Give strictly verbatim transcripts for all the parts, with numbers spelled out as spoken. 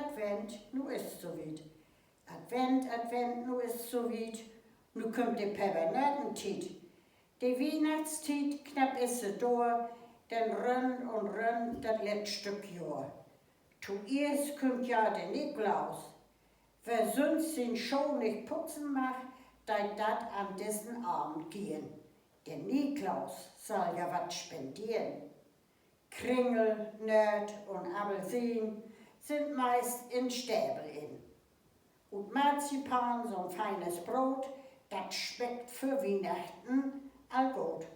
Advent, nu is 't so wiet. Advent, Advent, nu is 't so wiet. Nu kümmt de Pepernootentiet. De Wiehnachtstiet, knapp is se dor, denn rönnt un rönnt dat lett Stück Johr. Toeerst kümmt ja de Nikolaus. Wer sünst sien Schoh nich putzen mag, deit dat an dissen Avend geern. De Nikolaus sall ja wat spenderen. Kringel, Nööt un Appelsien sünd meist in Stevel in. Ut Marzipan so'n feines Broot, dat smeckt vör Wiehnachten al goot.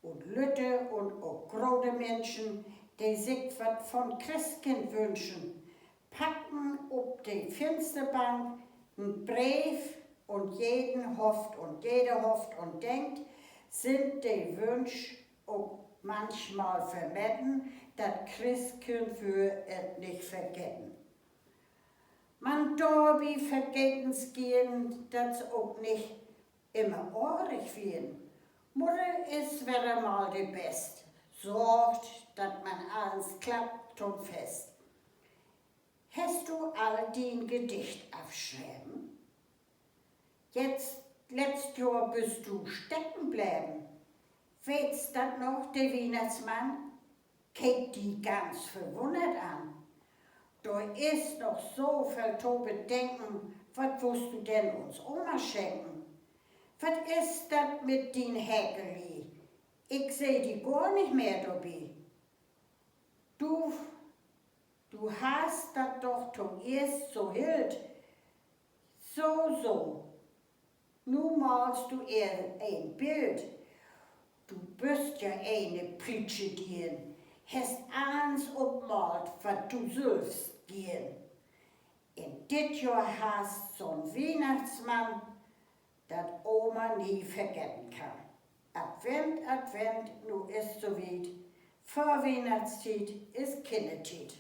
Un Lütte un ok grote Minschen, de sik wat von Christkind wünschen, packen op de Finsterbank en Breev, un jeden hofft un jede hofft un denkt, sünd de Wünsch ok manchmal vermeten, dat Christkind wöör et nich vergeten. Man dorbi vergeten s' geern, dat s' ok nich immer orig wiern. Mudder is wedder mal de Best, sorgt, dat man allens klappt to'n Fest. Hest du al dien Gedicht afschreven? Jetzt, letzt Johr büst du stecken bleven. Weetst dat noch, de Wiehnachtsmann keek di ganz verwunnert an. Dor is noch so veel to bedenken, wat wullt du denn uns Oma schenken? Wat is dat mit dien Häkelli? Ik seh di gor nich mehr dorbi. Du, du hest dat doch toeerst so hillt. So, so. Nu maalst du ehr en Bild. Du büst ja ene prietsche Diern, hest allens opmaalt, wat du sülvst geern. In dit Johr hest so'n Wiehnachtsmann, dat Oma nie vergeten kann. Advent, Advent, nu is 't so wiet, Vörwiehnachtstiet is Kinnertiet.